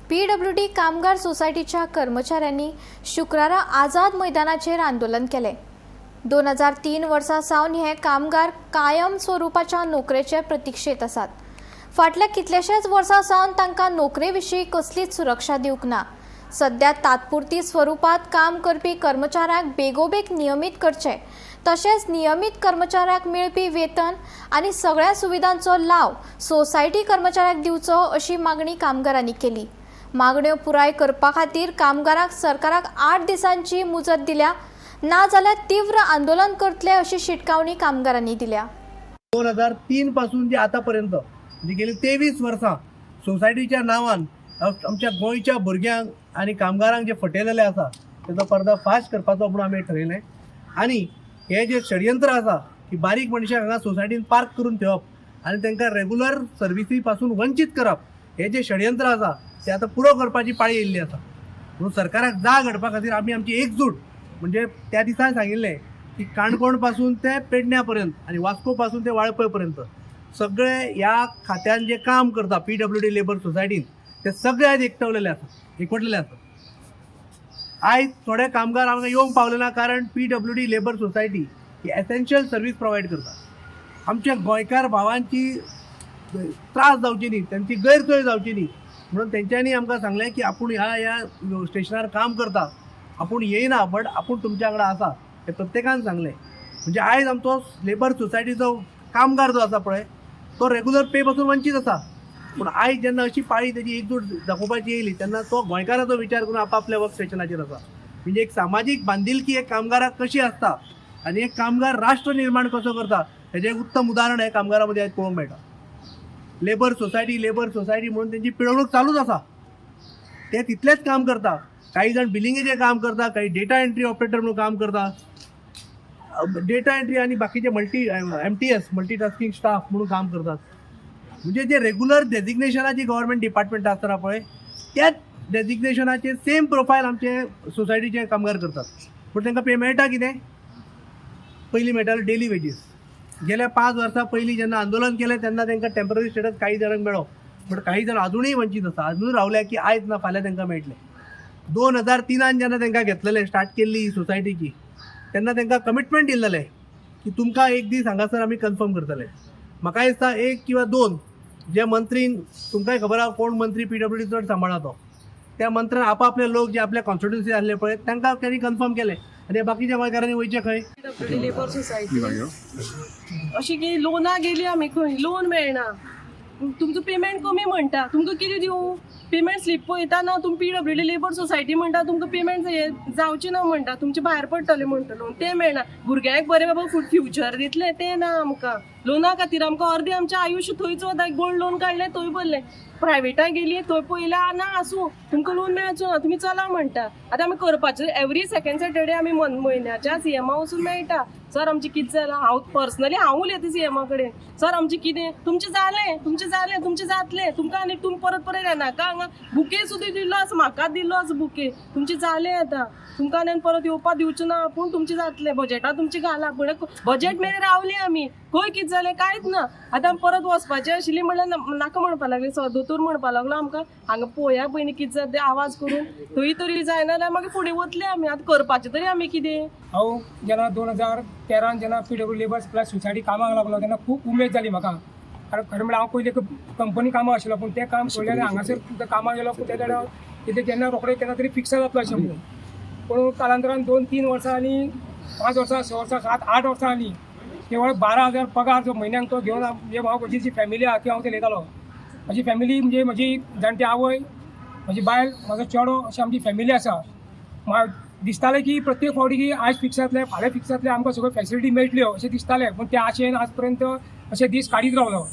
PWD कामगार सोसायटीच्या कर्मचाऱ्यांनी शुक्रारा आझाद मैदानाचेर आंदोलन केलें. 2003 वर्सा सावन हे कामगार कायम स्वरुपाच्या नोकरेचे प्रतिक्षेत आसात. फाटल्या कितल्याशाच वर्सां सावन तांकां नोकरे विशीं कसलीच सुरक्षा दिवंक ना. सध्या तात्पुरती स्वरुपात काम करपी कर्मचाऱ्यांक बेगोबेग नियमीत करचे, तशेंच नियमीत कर्मचाऱ्यांक मेळपी वेतन आनी सगळ्या सुविधांचो लाव सोसायटी कर्मचाऱ्यांक दिवचो, अशी मागणी कामगारांनी केली. मागण्यो पुराय करपा खातीर कामगारांक सरकाराक 8 दिसांची मुजत दिल्या. ना जाल्यार तीव्र आंदोलन करतले, अशी शिटकावणी कामगारांनी दिल्या. 2003 पासून जे आतापर्यंत, म्हणजे गेली 23 वर्सां सोसायटीच्या नांवान आमच्या गोंयच्या भुरग्यांक आनी कामगारांक जे फटयलेले आसा, तेजो पर्दा फाश करपाचो म्हणून आमी ठरयलें. आनी हें जें षडयंत्र आसा की बारीक मनशांक हांगा सोसायटीन पार्क करून ठेवप आनी तांकां रेगुलर सर्विसी पासून वंचीत करप, हें जें षडयंत्र आसा तें आतां पुरो करपाची पाळी येयल्ली आसा. म्हणून सरकाराक जाग हाडपा खातीर आमी आमची एकजूट, म्हणजे त्या दिसा सांगिल्लें की काणकोण पासून ते पेडण्या पर्यंत आनी वास्को पासून ते वाळपय पर्यंत सगळे ह्या खात्यान जे काम करता पीडब्ल्यूडी लेबर सोसायटीन, ते सगळे आयज एकटवलेले आसा, एकवटलेले आसा. आयज थोडे कामगार आमकां येवंक पावले ना, कारण पीडब्ल्यूडी लेबर सोसायटी ही एसेन्शियल सर्वीस प्रोवायड करता. आमच्या गोंयकार भावांची त्रास जावची न्ही, तांची गैरसोय जावची न्ही म्हणून तेंच्यांनी आमकां सांगलें की आपूण ह्या ह्या स्टेशनार काम करता, आपूण येयना, बट आपूण तुमच्या वांगडा आसा, हें प्रत्येकान सांगलें. म्हणजे आयज आमचो लेबर सोसायटीचो कामगार जो आसा पळय, तो रेगुलर पे पासून वंचीत आसा. पूण आयज जेन्ना अशी पाळी तेजी एकजूट दाखोवपाची येयली, तेन्ना तो गोंयकाराचो विचार करून आपापल्या वर्क स्टेशनाचेर आसा. म्हणजे एक सामाजीक बांदिलकी एक कामगाराक कशी आसता आनी एक कामगार राष्ट्र निर्माण कसो करता, हेजें एक उत्तम उदाहरण हे कामगारां मदीं आयज पळोवंक मेळटा. लेबर सोसायटी, लेबर सोसायटी म्हणून तेंची पिळवणूक चालूच आसा. ते तितलेंच काम करता. काही जाण बिलिंगेचें काम करता, काही डेटा एंट्री ऑपरेटर म्हणून काम करता, डेटा एंट्री आनी बाकीचे multi MTS, multitasking staff म्हणून काम करतात. म्हणजे जे रेगुलर डेजिग्नेशनाची गव्हर्मेंट डिपार्टमेंट आसतना पळय, त्याच डेजिग्नेशनाचे सेम प्रोफायल आमचे सोसायटीचे कामगार करतात. पूण तांकां पे मेळटा कितें? पयलीं मेळटाले डेली वेजीस. गेल्या 5 वर्सां पयलीं जेन्ना आंदोलन केलें, तेन्ना तांकां टेंपररी स्टेटस काही जाणांक मेळ्ळो, बट काही जाण अजुनूय वंचीत आसा. अजून रावल्या की आयज ना फाल्यां तांकां मेळटलें. 2003न जेन्ना तांकां घेतलेलें, स्टार्ट केल्ली सोसायटीची, तेन्ना तांकां कमिटमेंट दिल्लेलें की तुमकां एक दीस हांगासर आमी कन्फर्म करतले. म्हाका दिसता एक किंवा दोन जे मंत्रीन, तुमकांय खबर आहा कोण मंत्री पीडब्ल्यूडी चड सांबाळा तो, त्या मंत्र्यान आपापले लोक जे आपल्या कॉन्स्टिट्युन्सी आसले पळय, तांकां तांणी कन्फर्म केले आनी बाकीच्या गोंयकारांनी वयचें खंय? लेबर सोसायटी अशी की लोनां गेली आमी, खंय लोन मेळना. तुमचो पेमेंट कमी म्हणटा, तुमकां कितें दिवं? पेमेंट स्लीप पळयता ना. तुमी पीडब्ल्यूडी लेबर सोसायटी म्हणटा, तुमकां पेमेंट जावचें ना म्हणटा, तुमचे भायर पडटलें म्हणटा. लोन तें मेळना. भुरग्यांक बरें बाबा फ्युचर दितलें, तें ना आमकां. लोना खातीर आमकां अर्दें आमचें आयुश्य थंयच वता. गोल्ड लोन काडलें, थंय भरलें, प्रायवेटाक गेली, थंय पळयलें, ना आसूं, तुमकां लोन मेळचो ना, तुमी चला म्हणटा. आतां आमी करपाचें? एवरी सेकंड सॅटर्डे आमी म्हयन्याच्या सीएमा वचून मेळटा. सर, आमचें कितें जालां? हांव पर्सनली हांव उलयतां सीएमा कडेन. सर, आमचें कितें? तुमचें जालें, तुमचें जालें, तुमचें जातलें. तुमकां आनी तुमी परत परत येनाका हांगा. बुके सुद्दां दिल्लो आसा म्हाका, दिल्लो आसा बुके. तुमचें जालें आतां, तुमकां आनी परत येवपा दिवचें ना पूण तुमचें जातलें. बजेटा तुमचें घालां. पूण बजेट मेरेन रावली आमी, खंय कितें जालें? कांयच ना. आतां आमी परत वचपाचें आशिल्ली म्हणल्यार नाका म्हणपा लागली. दोतोर म्हणपा लागलो आमकां, हांगा पळोवया पयलीं कितें जाता तें, आवाज करून थंय तरी जायना जाल्यार मागीर फुडें वतले आमी. आतां करपाचें तरी आमी कितें? हांव जेन्ना 2013न जेन्ना पीडब्ल्यू लेबर सप्लाय सोसायटी कामाक लागलो, तेन्ना खूब उमेद जाली म्हाका. कारण खरें म्हणल्यार हांव पयलीं कंपनी कामाक आशिल्लो, पूण तें काम सोडलें आनी हांगासर कामाक गेलो. पूण ते कितें जेन्ना रोखडें केन्ना तरी फिक्स जातलो अशें म्हणून. पूण कालांतरान 2-3 वर्सां आनी 5 वर्सां, 6 वर्सां, 7-8 वर्सां आनी केवळ 12,000 पगार जो म्हयन्याक, तो घेवन म्हणजे हांव म्हजी जी फॅमिली आहा ती हांव चलयतालो. म्हजी फॅमिली म्हणजे म्हजी जाणटी आवय, म्हजी बायल, म्हाजो चेडो, अशी आमची फॅमिली आसा. म्हाका दिसतालें की प्रत्येक फावटी की आयज फिक्स जातलें, फाल्यां फिक्स जातलें, आमकां सगळ्यो फॅसिलिटी मेळटल्यो अशें दिसतालें. पूण त्या आशेन आज पर्यंत अशे दीस काडीत रावलो.